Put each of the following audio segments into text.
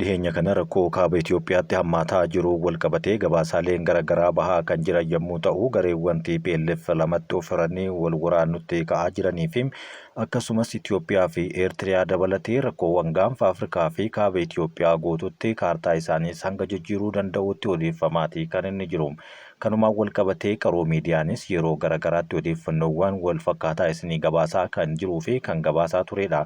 Dhiheenya kana rakkoo kaaba Itoophiyaatti hammaataa jiru walqabatee gabaasaaleen garaagaraa bahaa kan jiran yommuu ta'u, gareewwan TPLF lamatti of hiranii wal waraanutti ka'aa jiranii fi akkasumas Itoophiyaa fi Eertiriyaa dabalatee rakkoowwan gaanfa Afrikaa fi kaaba Itoophiyaa guututti kaartaa isaaniis hanga jijjiiruu danda'utti odeeffamaatii kan inni jiru. Kanumaan walqabatee Qaroo Miidiyaanis yeroo garagaraatti odeeffannoowwan walfakkaataa isinii gabaasaa kan jiruu fi kan gabaasaa tureedha.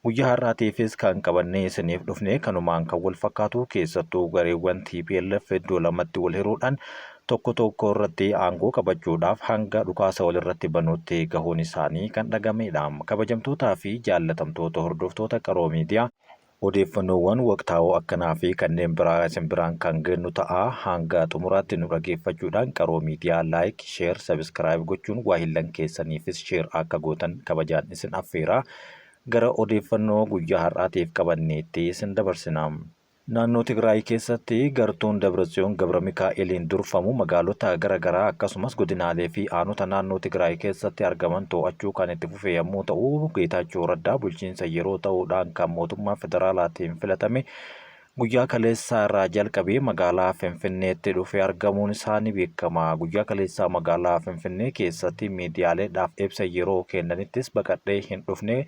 Guyyaa har'aatiifis kan qabannee isiniif dhufne kanumaan kan walfakkaatu keessattuu gareewwan tplf iddoo lamatti wal hiruudhaan tokko tokko irratti aangoo qabachuudhaaf hanga dhukaasa walirratti banuutti gahuun isaanii kan dhagameedha. Kabajamtootaa fi jaallatamtoota hordoftoota Qaroo Miidiyaa, Odeeffannoowwan waqtaawoo akkanaa fi kanneen biraa isin biraan kan geennu ta'a. Hanga xumuraatti nu dhageeffachuudhaan Qaroo Media like, share, subscribe gochuun waahillan keessaniifis share akka gootan kabajaan isin affeera. Gara odeeffannoo guyyaa har'aatiif qabanneetti isin dabarsina. Naannoo Tigraay keessatti gartuun Dabratsiyoon Gabramikaa'eliin durfamu magaalota gara garaa akkasumas godinaalee fi aanota naannoo Tigraay keessatti argaman to'achuu kan itti fufe yammuu ta'u, Geetaachoo Raddaa bulchiinsa yeroo ta'uudhaan kan mootummaa federaalaatiin filatame guyyaa kaleessaa irraa jalqabee magaalaa Finfinneetti dhufee argamuun isaa ni beekama. Guyyaa kaleessaa magaalaa Finfinnee keessatti miidiyaaleedhaaf ibsa yeroo kennanittis baqadhee hin dhufne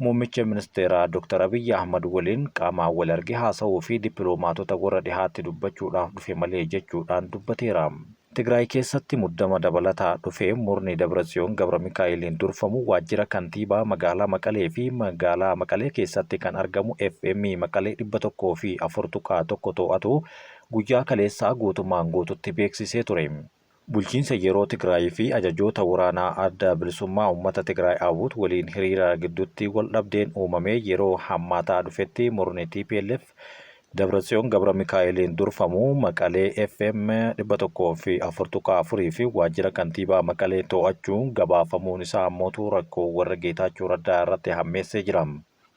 Muummicha ministeeraa Dr. Abiyyi Ahmad waliin qaamaan wal argee haasa'uu fi dippiloomaatota warra dhihaatti dubbachuudhaaf dhufe malee jechuudhaan dubbateera. Tigraay keessatti muddama dabalataa dhufeen murni Dabratsiyoon Gabramikaa'eliin durfamu waajjira kantiibaa magaalaa Maqalee fi magaalaa Maqalee keessatti kan argamu FM Maqalee 104.1 to'atu guyyaa kaleessaa guutummaan guututti beeksisee ture. Bulchiinsa yeroo Tigraay fi ajajoota waraanaa Adda Bilisummaa Ummata Tigraay ABUT waliin hiriira gidduutti waldhabdeen uumamee yeroo hammaataa dhufetti murni tplf Dabratsiyoon Gabramikaa'eliin durfamu Maqalee FM 104.4 fi waajjira kantiibaa Maqalee to'achuun gabaafamuun isaa ammootu rakkoo warra Geetaachoo Raddaa irratti hammeessee jira.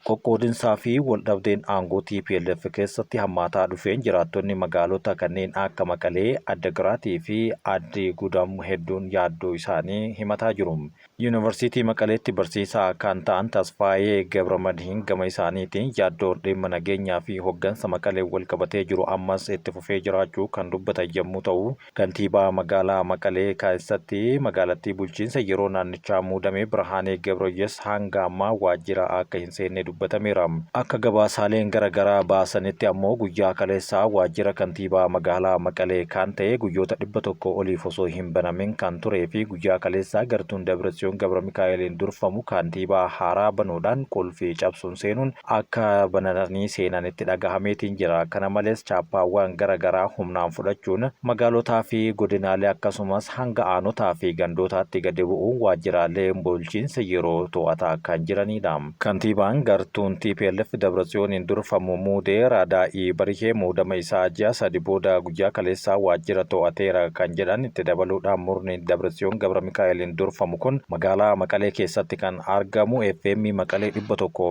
Qoqqoodinsaa fi waldhabdeen aangoo tplf keessatti hammaataa dhufeen jiraattonni magaalota kanneen akka Maqalee, Addagiraatii fi Addi Gudam hedduun yaaddoo isaanii himataa jiru. Yuunivarsiitii Maqaleetti barsiisaa kan ta'an Tasfaayee Gabramadhiin gama isaaniitiin yaaddoon dhimma nageenyaa fi hoggansa Maqaleen walqabatee jiru ammas itti fufee jiraachuu kan dubbatan yommuu ta'u, Kantiibaa magaalaa Maqalee keessatti magaalattii bulchiinsa yeroo naannichaa muudame Birhaanee Gebroyyes hanga ammaa waajjira akka hin seenne dubbatameera. Akka gabaasaaleen gara garaa baasanitti ammoo guyyaa kaleessaa waajjira kantiibaa magaalaa Maqalee kan ta'e guyyoota 100 oliif osoo hin banamin kan turee fi guyyaa kaleessaa gartuun Dabratsiyoon Gabramikaa'eliin durfamu kantiibaa haaraa banuudhaan qulfii cabsuun seenuun akka banatanii seenan itti dhagahameetiin jira. Kana malees chaappaawwan gara garaa humnaan fudhachuun magaalotaa fi godinaalee akkasumas hanga aanotaa fi gandootaatti gadi bu'uun waajjiraalee bulchiinsa yeroo to'ataa kan jiraniidha. Kantiibaan gartuun tplf Dabratsiyooniin durfamu muude Raadaa'ii Barihee muudama isaa ji'a sadi booda guyyaa kaleessaa waajjira to'ateera kan jedhan itti dabaluudhaan murni Dabratsiyoon Gabramikaa'eliin durfamu kun magaalaa Maqalee keessatti kan argamu FM Maqalee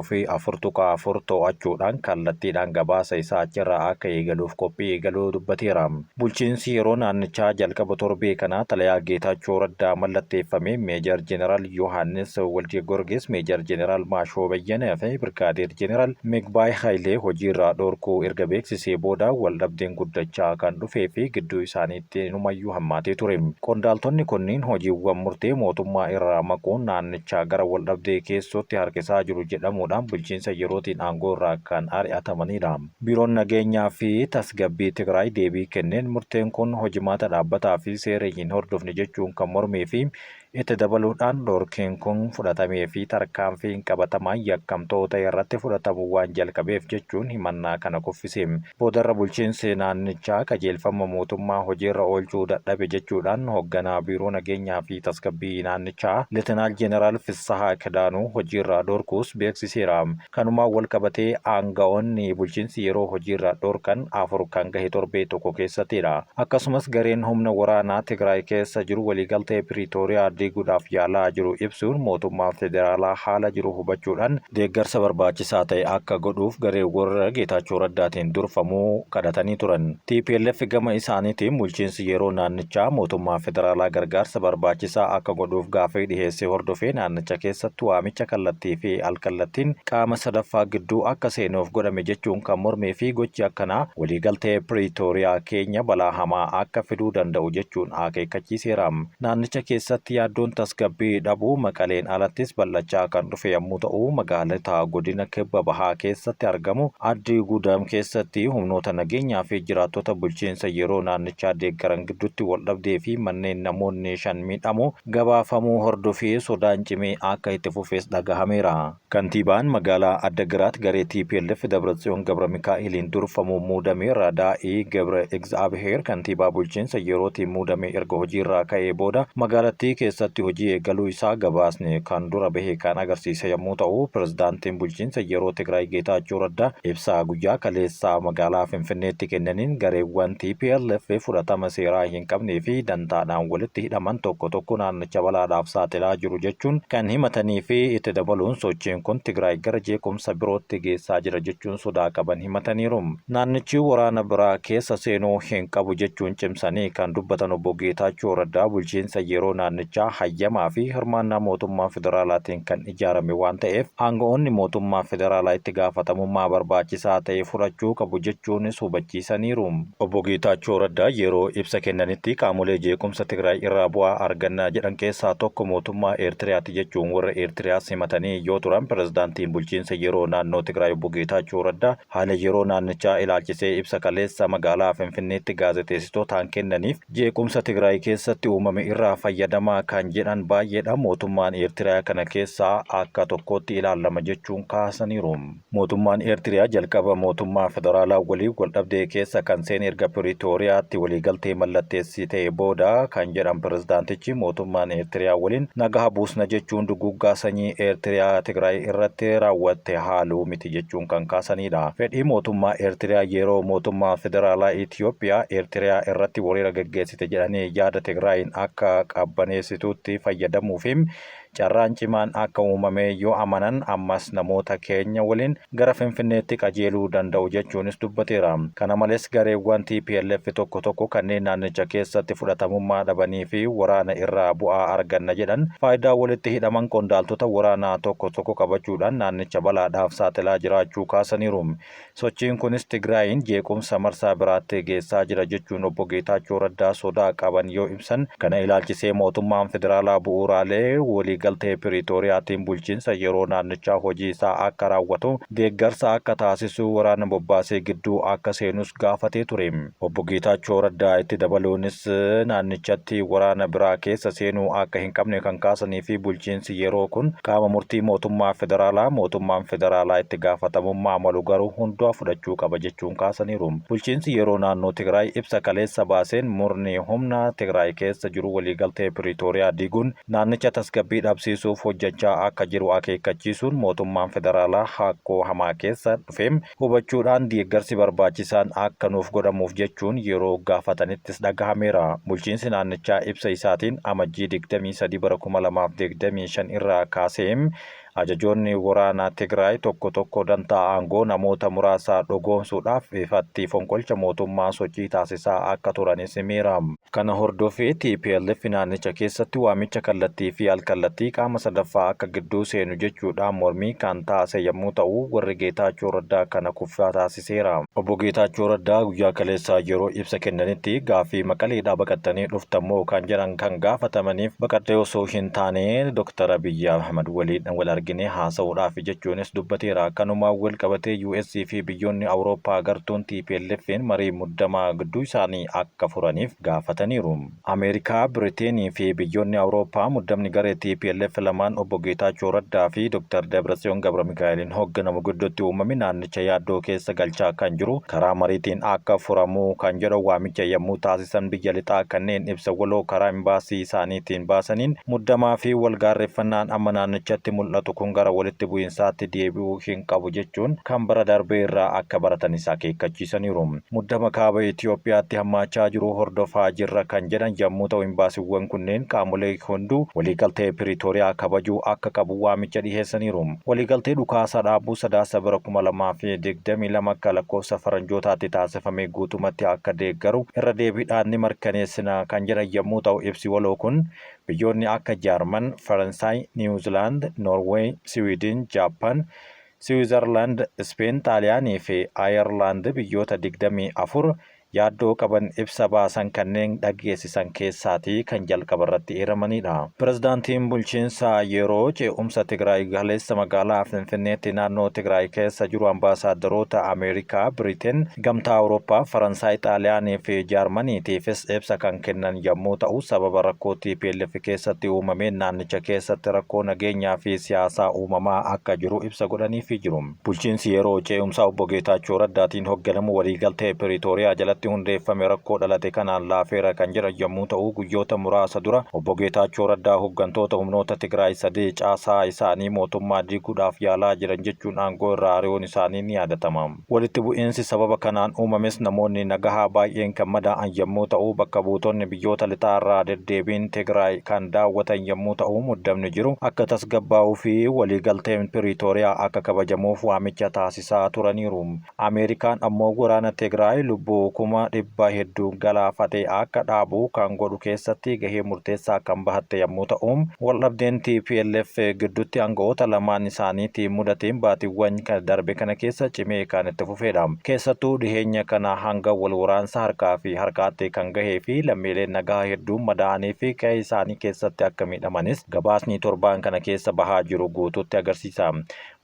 104.4 to'achuudhaan kallattiidhaan gabaasa isaa achirraa akka eegaluuf qophii eegaluu dubbateera. Bulchiinsi yeroo naannichaa jalqaba torbee kanaa xalayaa Geetaachoo Raddaa mallatteeffame Meejar Jeneraal Yohaannis Waldeegorgis, Meejar Jeneraal Maashoo Bayyanaa fi Birgaadeer Jeneraal Migbaay Hayilee hojiirraa dhorkuu erga beeksisee booda waldhabdeen guddachaa kan dhufee fi gidduu isaaniitti inumayyuu hammaatee ture. Qondaaltonni kunniin hojiiwwan murtee mootummaa irraa maquun naannichaa gara waldhabdee keessootti harkisaa jiru jedhamuudhaan bulchiinsa yerootiin aangoo irraa kan ari'atamaniidha. Biiroon Nageenyaa fi Tasgabbii Tigraay deebii kenneen murteen kun hojimaata dhaabbataa fi seera hin hordofne jechuun kan mormee fi Itti dabaluudhaan dhorkiin kun fudhatamee fi tarkaanfiin qabatamaan yakkamtoota irratti fudhatamuu waan jalqabeef jechuun himannaa kana kuffise. Boodarra bulchiinsi naannichaa qajeelfama mootummaa hojiirra oolchuu dadhabe jechuudhaan hogganaa Biiroo Nageenyaa fi Tasgabbii naannichaa Letenaal Jeneraal Fissahaa Kidaanuu hojiirraa dhorkuus beeksiseera. Kanumaan walqabatee aanga'oonni bulchiinsi yeroo hojiirraa dhorkan 4 kan gahe torbee tokko keessattidha. Akkasumas gareen humna waraanaa Tigraay keessa jiru waliigaltee Piriitooriyaa diiguudhaaf yaalaa jiru ibsuun mootummaan federaalaa haala jiru hubachuudhaan deeggarsa barbaachisaa ta'e akka godhuuf garee warra Geetaachoo Raddaatiin durfamuu kadhatanii turan. Tplf gama isaaniitiin bulchiinsi yeroo naannichaa mootummaa federaalaa gargaarsa barbaachisaa akka godhuuf gaaffii dhiheesse hordofee naannicha keessatti waamicha kallattii fi alkallattiin qaama sadaffaa gidduu akka seenuuf godhame jechuun kan mormee fi gochi akkanaa waliigaltee Piriitooriyaa keenya balaa hamaa akka fiduu danda'u jechuun akeekkachiiseera. Naannicha keessatti yaaddoon tasgabbii dhabuu Maqaleen alattis bal'achaa kan dhufe yammuu ta'u, magaalota godina Kibba Bahaa keessatti argamu Addi Gudam keessatti humnoota nageenyaa fi jiraattota bulchiinsa yeroo naannichaa deeggaran gidduutti waldhabdee fi manneen namoonni 5 miidhamuu gabaafamuu hordofee sodaan cimee akka itti fufes dhagahameera. Kantiibaan magaalaa Addagiraat garee tplf Dabratsiyoon Gabramikaa'eliin durfamuun muudame Radaa'ii Gebre Igz'aabiheer kantiibaa bulchiinsa yerootiin muudamee erga hojiirraa ka'ee booda magaalattii keessatti hojii eegaluu isaa gabaasni kan dura bahe kan agarsiise yommuu ta'u, pirezidaantiin bulchiinsa yeroo Tigraay Geetaachoo Raddaa ibsa guyyaa kaleessaa magaalaa Finfinneetti kennaniin gareewwan tplf fudhatama seeraa hin qabnee fi dantaadhaan walitti hidhaman tokko tokko naannicha balaadhaaf saaxilaa jiru jechuun kan himatanii fi itti dabaluun sochiin kun Tigraay gara jeequmsa birootti geessaa jira jechuun sodaa qaban himataniiru. Naannichi waraana biraa keessa seenuu hin qabu jechuun cimsanii kan dubbatan Obbo Geetaachoo Raddaa bulchiinsa yeroo naannichaa hayyamaa fi hirmaannaa mootummaa federaalaatiin kan ijaarame waan ta'eef aanga'oonni mootummaa federaalaa itti gaafatamummaa barbaachisaa ta'e fudhachuu qabu jechuunis hubachiisaniiru. Obbo Geetaachoo Raddaa yeroo ibsa kennanitti qaamolee jeequmsa Tigraay irraa bu'aa arganna jedhan keessaa tokko mootummaa Eertiriyaati jechuun warra Eertiriyaas himatanii yoo turan pirezidaantiin bulchiinsa yeroo naannoo Tigraay Obbo Geetaachoo Raddaa haala yeroo naannichaa ilaalchisee ibsa kaleessa magaalaa Finfinneetti gaazexeessitootaan kennaniif jeequmsa Tigraay keessatti uumame irraa fayyadamaa kan jedhan baay'eedha mootummaan Eertiriyaa kana keessaa akka tokkootti ilaalama jechuun kaasaniiru. Mootummaan Eertiriyaa jalqaba mootummaa federaalaa waliin waldhabdee keessa kan seene erga Piriitooriyaatti waliigaltee mallatteessitee booda kan jedhan pirezidaantichi, mootummaan Eertiriyaa waliin nagaha buusna jechuun duguuggaa sanyii Eertiriyaa Tigraay irratti raawwatte haaluu miti jechuun kan kaasaniidha. Fedhii mootummaa Eertiriyaa yeroo mootummaa federaalaa Itoophiyaa Eertiriyaa irratti weerara gaggeessite jedhanii yaada Tigraayiin akka qabbaneessituutti fayyadamuufi Carraan cimaan akka uumame yoo amanan ammas namoota keenya waliin gara Finfinneetti qajeeluu danda'u jechuunis dubbateera. Kana malees gareewwan tplf tokko tokko kanneen naannicha keessatti fudhatamummaa dhabanii fi waraana irraa bu'aa arganna jedhan faayidaa walitti hidhaman qondaaltota waraanaa tokko tokko qabachuudhaan naannicha balaadhaaf saaxilaa jiraachuu kaasaniiru. Sochiin kunis Tigraayiin jeequmsa marsaa biraatti geessaa jira jechuun Obbo Geetaachoo Raddaa sodaa qaban yoo ibsan, kana ilaalchisee mootummaan federaalaa bu'uuraalee waliigaltee Piriitooriyaatiin bulchiinsa yeroo naannichaa hojii isaa akka raawwatu deeggarsa akka taasisuu waraana bobbaasee gidduu akka seenus gaafatee ture. Obbo Geetaachoo Raddaa itti dabaluunis naannichatti waraana biraa keessa seenuu akka hin qabne kan kaasanii fi bulchiinsi yeroo kun qaama murtii mootummaa federaalaa, mootummaan federaalaa itti gaafatamummaa malu garuu hundaa fudhachuu qaba jechuun kaasaniiru. Bulchiinsi yeroo naannoo Tigraay ibsa kaleessa baaseen murni humna Tigraay keessa jiru waliigaltee Piriitooriyaa diiguun naannicha tasgabbii dhabsiisuuf hojjechaa akka jiru akeekkachiisuun mootummaan federaalaa hakkoo hamaa keessa dhufe hubachuudhaan deeggarsi barbaachisaan akka nuuf godhamuuf jechuun yeroo gaafatanittis dhagahameera. Bulchiinsi naannichaa ibsa isaatiin Amajjii 23 bara 2025 irraa kaasee ajajoonni waraanaa Tigraay tokko tokko dantaa aangoo namoota muraasaa dhugoomsuudhaaf ifatti fonqolcha mootummaa sochii taasisaa akka turanis himeera. Kana hordofee tplf naannicha keessatti waamicha kallattii fi al-kallattii qaama sadaffaa akka gidduu seenu jechuudhaan mormii kan taase yammuu ta'u, warri Geetaachoo Raddaa kana kuffaa taasiseera. Obbo Geetaachoo Raddaa guyyaa kaleessaa yeroo ibsa kennanitti gaaffii Maqaleedhaa baqattanii dhuftan moo kan jedhan kan gaafatamaniif baqadhee osoo hin taane Dr. Abiyyi Ahmad waliin wal arginee haasa'uudhaafi jechuunis dubbateera. Kanumaan wal qabatee US fi biyyoonni Awurooppaa gartuun TPLFn marii muddamaa gidduu isaanii akka furaniif gaafataniiru. Ameerikaa, Biriteenii fi biyyoonni Awurooppaa muddamni garee tplf lamaan Obbo Geetaachoo Raddaa fi Dr. Dabratsiyoon Gabramikaa'eliin hoogganamu gidduutti uumame naannicha yaaddoo keessa galchaa kan jiru karaa mariitiin akka furamu kan jedhu waamicha yammuu taasisan biyya lixaa kanneen ibsa waloo karaa imbaasii isaaniitiin baasaniin muddamaa fi wal gaarreffannaan amma naannichatti mul'atu kun gara walitti bu'insaatti deebi'uu hin qabu jechuun kan bara darbee irraa akka baratanis akeekkachiisaniiru. Muddama Kaaba Itiyoophiyaatti hammaachaa jiru hordofaa jirra. jirra kan jedhan yammuu ta'u imbaasiwwan kunneen qaamolee hunduu waliigaltee Piriitooriyaa kabajuu akka qabu waamicha dhiheessaniiru. Waliigaltee dhukaasa dhaabuu Sadaasa bara 2022 akka lakkoofsa Faranjootaatti taasifame guutumatti akka deeggaru irra deebiidhaan ni mirkaneessina kan jedhan yammuu ta'u ibsi waloo kun biyyoonni akka Jaarman, Faransaay, Niwuzilaand, Noorweey, Siwiidin, Jaappaan, Siwiizarlaand, Ispeen, Xaaliyaanii fi Ayerlaand biyyoota 24 yaaddoo qaban ibsa baasan kanneen dhageessisan keessaatii kan jalqabarratti eeramaniidha. Pirezidaantiin Bulchiinsa Yeroo Cee'umsa Tigraay kaleessa magaalaa Finfinneetti naannoo Tigraay keessa jiru ambaasaaddaroota Ameerikaa, Biriteen, Gamtaa Awurooppaa, Faransaay, Xaaliyaanii fi Jaarmaniitiifis ibsa kan kennan yammuu ta'u, sababa rakkoo tplf keessatti uumameen naannicha keessatti rakkoo nageenyaa fi siyaasaa uumamaa akka jiru ibsa godhaniifii jiru. Bulchiinsi yeroo ce'umsaa Obbo Geetaachoo Raddaatiin hogganamu waliigaltee Piriitooriyaa jalatti hundeeffame rakkoo dhalate kanaan laafeera kan jedhan yammuu ta'u, guyyoota muraasa dura Obbo Geetaachoo Raddaa hoggantoota humnoota Tigraay sadii caasaa isaanii mootummaa diiguudhaaf yaalaa jiran jechuun aangoo irraa ari'uun isaanii ni yaadatama. Walitti bu'iinsi sababa kanaan uumames namoonni nagahaa baay'een kan madaa'an yammuu ta'u, bakka buutonni biyyoota lixaa irraa deddeebiin Tigraay kan daawwatan yammuu ta'u, muddamni jiru akka tasgabbaa'uu fi waliigalteen Piriitooriyaa akka kabajamuuf waamicha taasisaa turaniiru. Ameerikaan ammoo waraana Tigraay lubbuu 100,000 hedduu galaafate akka dhaabu kan godhu keessatti gahee murteessaa kan bahatte yammuu ta'u, waldhabdeen tplf gidduutti aanga'oota lamaan isaaniitiin mudateen baatiiwwan darbe kana keessa cimee kan itti fufeedha. Keessattuu dhiheenya kana hanga wal waraansa harkaa fi harkaatti kan gahee fi lammiileen nagahaa hedduun madaa'anii fi qe'ee isaanii keessatti akka miidhamanis gabaasni torbaan kana keessa bahaa jiru guutuutti agarsiisa.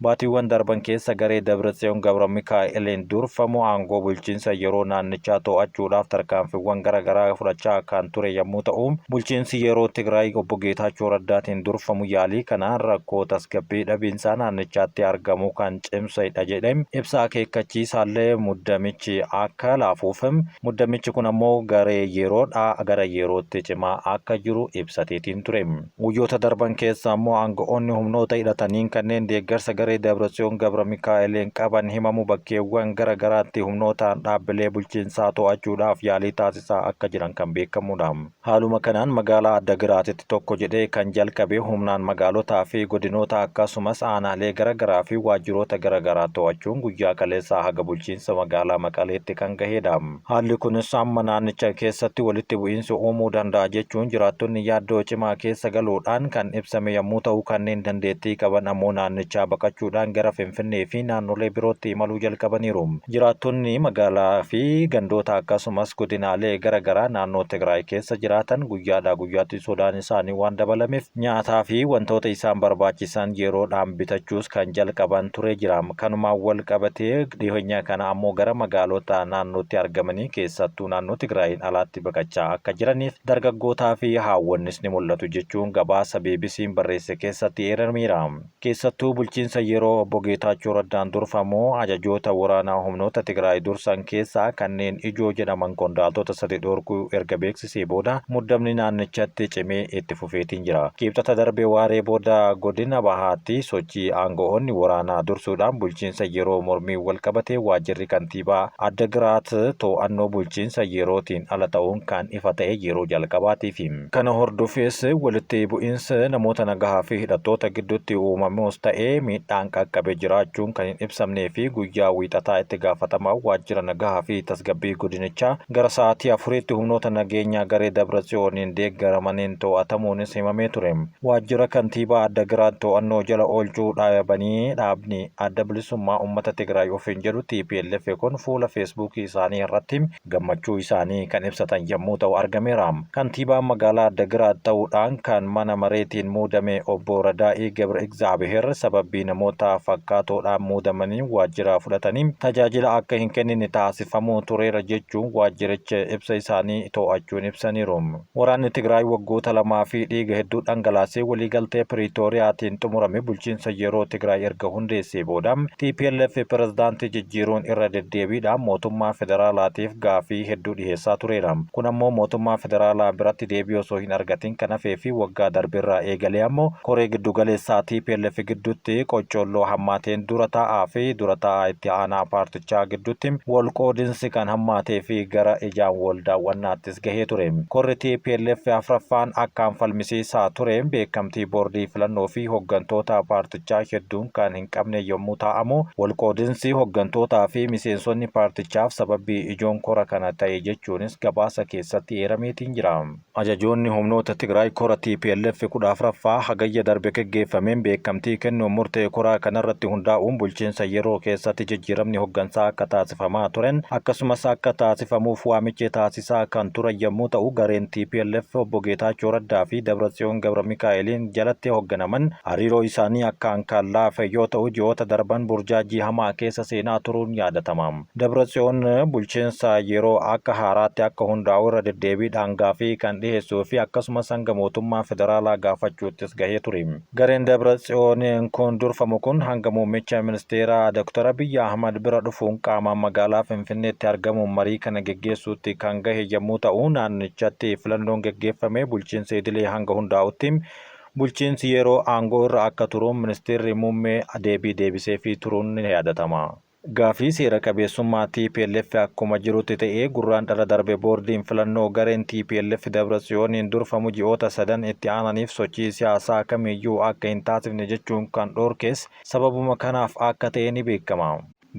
Baatiiwwan darban keessa garee Dabratsiyoon Gabramikaa'eliin durfamu aangoo bulchiinsa yeroo naannichaa to'achuudhaaf tarkaanfiiwwan gara garaa fudhachaa kan ture yammuu ta'u, bulchiinsi yeroo Tigraay Obbo Geetaachoo Raddaatiin durfamu yaalii kanaan rakkoo tasgabbii dhabiinsaa naannichaatti argamu kan cimsedha jedhe. Ibsa akeekkachiisaallee muddamichi akka laafuuf, muddamichi kun ammoo garee yeroodhaa gara yerootti cimaa akka jiru ibsateetiin ture. Guyyoota darban keessa ammoo aanga'oonni humnoota hidhataniin kanneen deeggarsa garee Dabratsiyoon Gabramikaa'eliin qaban himamu bakkeewwan gara garaatti humnootaan dhaabbilee bulchiinsaa to'achuudhaaf yaalii taasisaa akka jiran kan beekamuudha. Haaluma kanaan magaalaa Addagiraatitti tokko jedhee kan jalqabe humnaan magaalotaa fi godinoota akkasumas aanaalee gara garaa fi waajjiroota gara garaa to'achuun guyyaa kaleessaa haga bulchiinsa magaalaa Maqaleetti kan gaheedha. Haalli kunis amma naannicha keessatti walitti bu'iinsi uumuu danda'a jechuun jiraattonni yaaddoo cimaa keessa galuudhaan kan ibsame yammuu ta'u, kanneen dandeettii qaban ammoo naannichaa baqachuudhaan gara Finfinnee fi naannolee birootti imaluu jalqabaniiru. Jiraattonni magaalaa fi gandoota akkasumas godinaalee gara garaa naannoo Tigraay keessa jiraatan guyyaadhaa guyyaatti sodaan isaanii waan dabalameef nyaataa fi wantoota isaan barbaachisan yeroodhaan bitachuus kan jalqaban turee jira. Kanumaan wal qabatee dhiheenya kana ammoo gara magaalota naannootti argamanii keessattuu naannoo Tigraayiin alaatti baqachaa akka jiraniif dargaggootaa fi haawwannis ni mul'atu jechuun gabaasa BBC'n barreesse keessatti eerameera. Keessattuu bulchiinsa yeroo Obbo Geetaachoo Raddaan durfamu ajajoota waraanaa humnoota Tigraay dursan keessaa kanneen ijoo jedhaman qondaaltota sadi dhorkuu erga beeksisee booda muddamni naannichatti cimee itti fufeetiin jira. Kiibxata darbe waaree booda godina Bahaatti sochii aanga'oonni waraanaa dursuudhaan bulchiinsa yeroo mormiin walqabatee waajjirri kantiibaa Addagiraat to'annoo bulchiinsa yerootiin ala ta'uun kan ifa ta'e yeroo jalqabaatiifi. Kana hordofees walitti bu'iinsa namoota nagahaa fi hidhattoota gidduutti uumamus ta'ee miidhaan qaqqabe jiraachuun kan hin ibsamnee fi guyyaa Wiixataa itti gaafatamaan waajjira nagahaa fi tasgabbii godinichaa gara sa'aatii afuriitti humnoota nageenyaa garee Dabratsiyooniin deeggaramaniin to'atamuunis himamee ture. Waajjira kantiibaa Addagiraat to'annoo jala oolchuu dhaabanii dhaabni Adda Bilisummaa Ummata Tigraay ofiin jedhu tplf kun fuula Feesbuukii isaanii irratti gammachuu isaanii kan ibsatan yammuu ta'u argameera. Kantiibaa magaalaa Addagiraat ta'uudhaan kan mana mareetiin muudame Obbo Radaa'ii Gebre'igzaabiheer sababbii namoota fakkaatoodhaan muudamaniin waajjira fudhatanii tajaajila akka hin kennine taasifamuu tureera jechuun waajjiricha ibsa isaanii to'achuun ibsaniiru. Waraanni Tigraay waggoota lamaa fi dhiiga hedduu dhangalaasee waliigaltee Piriitooriyaatiin xumurame bulchiinsa yeroo Tigraay erga hundeessee booda tplf pirezidaantii jijjiiruun irra deddeebiidhaan mootummaa federaalaatiif gaaffii hedduu dhiheessaa tureera. Kun ammoo mootummaa federaalaa biratti deebii osoo hin argatin kan hafee fi waggaa darberraa eegalee ammoo koree giddugaleessaa tplf gidduutti qoccolloo hammaateen dura taa'aa fi dura taa'aa itti aanaa paartichaa gidduutti wal qoodinsi kan hammaatee fi gara ijaan wal daawwannaattis gahee ture. Korri tplf 4ffaan akkaan falmisiisaa ture beekamtii boordii filannoo fi hoggantoota paartichaa hedduun kan hin qabne yommuu taa'amu, wal qoodinsi hoggantootaa fi miseensonni paartichaaf sababbii ijoon kora kana ta'e jechuunis gabaasa keessatti eerameetiin jira. Ajajoonni humnoota Tigraay kora tplf 14ffaa Hagayya darbe geggeeffameen beekamtii kennuun murtee koraa kanarratti hundaa'uun bulchiinsa yeroo keessatti jijjiiramni hoggansaa akka taasifamaa turen akkasumas akka taasifamuuf waamichi taasisaa kan turan yommuu ta'u gareen tplf Obbo Geetaachoo Raddaa fi Dabratsiyoon Gabramikaa'eliin jalatti hogganaman hariiroo isaanii akkaan kan laafe yoo ta'u ji'oota darban burjaajii hamaa keessa seenaa turuun yaadatama. Dabratsiyoon bulchiinsa yeroo akka haaraatti akka hundaa'u irra deddeebiidhaan gaafii kan dhiheessuu fi akkasumas hanga mootummaa federaalaa gaafachuuttis gahee ture. Gareen Dabratsiyooniin kun durfamu kun hanga muummicha ministeeraa Dr. Abiy Ahmad bira dhufuun qaamaan magaalaa Finfinneetti argamuun marii kana geggeessuutti kan gahe yommuu ta'u naannichatti filannoon geggeeffamee bulchiinsi idilee hanga hundaa'utti bulchiinsi yeroo aangoo irra akka turuun ministeerri muummee deebii deebiseefii turuun ni yaadatama. Gaafii seera qabeessummaa tplf akkuma jirutti ta'ee Gurraandhala darbe boordiin filannoo gareen tplf Dabratsiyooniin durfamu ji'oota sadan itti aananiif sochii siyaasaa kamiiyyuu akka hin taasifne jechuun kan dhoorkes sababuma kanaaf akka ta'e ni beekama.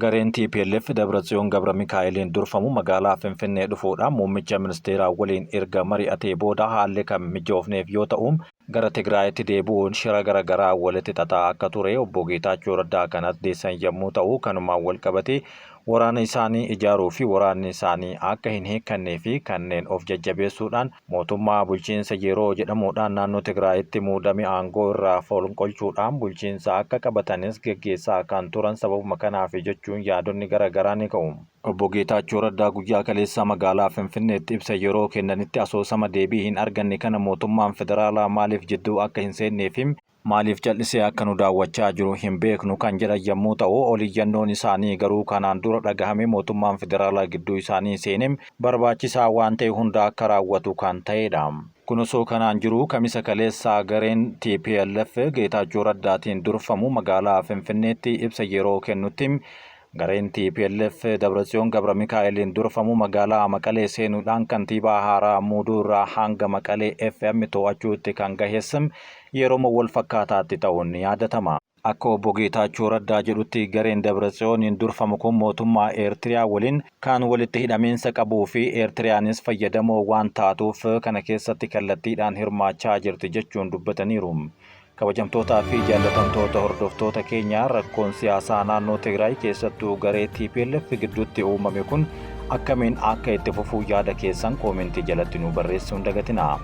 Gareen tplf Dabratsiyoon Gabramikaa'eliin durfamu magaalaa Finfinnee dhufuudhaan muummicha ministeeraa waliin erga mari'atee booda haalli kan mijoofneef yoo ta'u gara Tigraayitti deebi'uun shira gara garaa walitti xaxaa akka ture Obbo Geetaachoo Raddaa kan addeessan yammuu ta'u, kanumaan walqabatee waraana isaanii ijaaruu fi waraanni isaanii akka hin hiikkannee fi kanneen of jajjabeessuudhaan mootummaa bulchiinsa yeroo jedhamuudhaan naannoo Tigraayitti muudame aangoo irraa fonqolchuudhaan bulchiinsa akka qabatanis geggeessaa kan turan sababuma kanaafi jechuun yaadonni gara garaa ni ka'u. Obbo Geetaachoo Raddaa guyyaa kaleessaa magaalaa Finfinneetti ibsa yeroo kennanitti asoosama deebii hin arganne kana mootummaan federaalaa maaliif jidduu akka hin seennee fi maaliif cal'isee akka nu daawwachaa jiru hin beeknu kan jedhan yammuu ta'u ol iyyannoon isaanii garuu kanaan dura dhagahame mootummaan federaalaa gidduu isaanii seenee barbaachisaa waan ta'e hunda akka raawwatu kan ta'eedha. Kun osoo kanaan jiruu Kamisa kaleessaa gareen tplf Geetaachoo Raddaatiin durfamu magaalaa Finfinneetti ibsa yeroo kennutti Gareen tplf Dabratsiyoon Gabramikaa'eliin durfamu magaalaa Maqalee seenuudhaan kantiibaa haaraa muuduu irraa hanga Maqalee FM to'achuutti kan gahes yeroma wal fakkaataatti ta'uun ni yaadatama. Akka Obbo Geetaachoo Raddaa jedhutti gareen Dabratsiyooniin durfamu kun mootummaa Eertiriyaa waliin kan walitti hidhamiinsa qabuu fi Eertiriyaanis fayyadamoo waan taatuuf kana keessatti kallattiidhaan hirmaachaa jirti jechuun dubbataniiru. Kabajamtootaa fi jaallatamtoota hordoftoota keenya rakkoon siyaasaa naannoo Tigraay keessattuu garee tplf gidduutti uumame kun akkamiin akka itti fufuu yaada keessan koomentii jalatti nu barreessuu hin dagatinaa.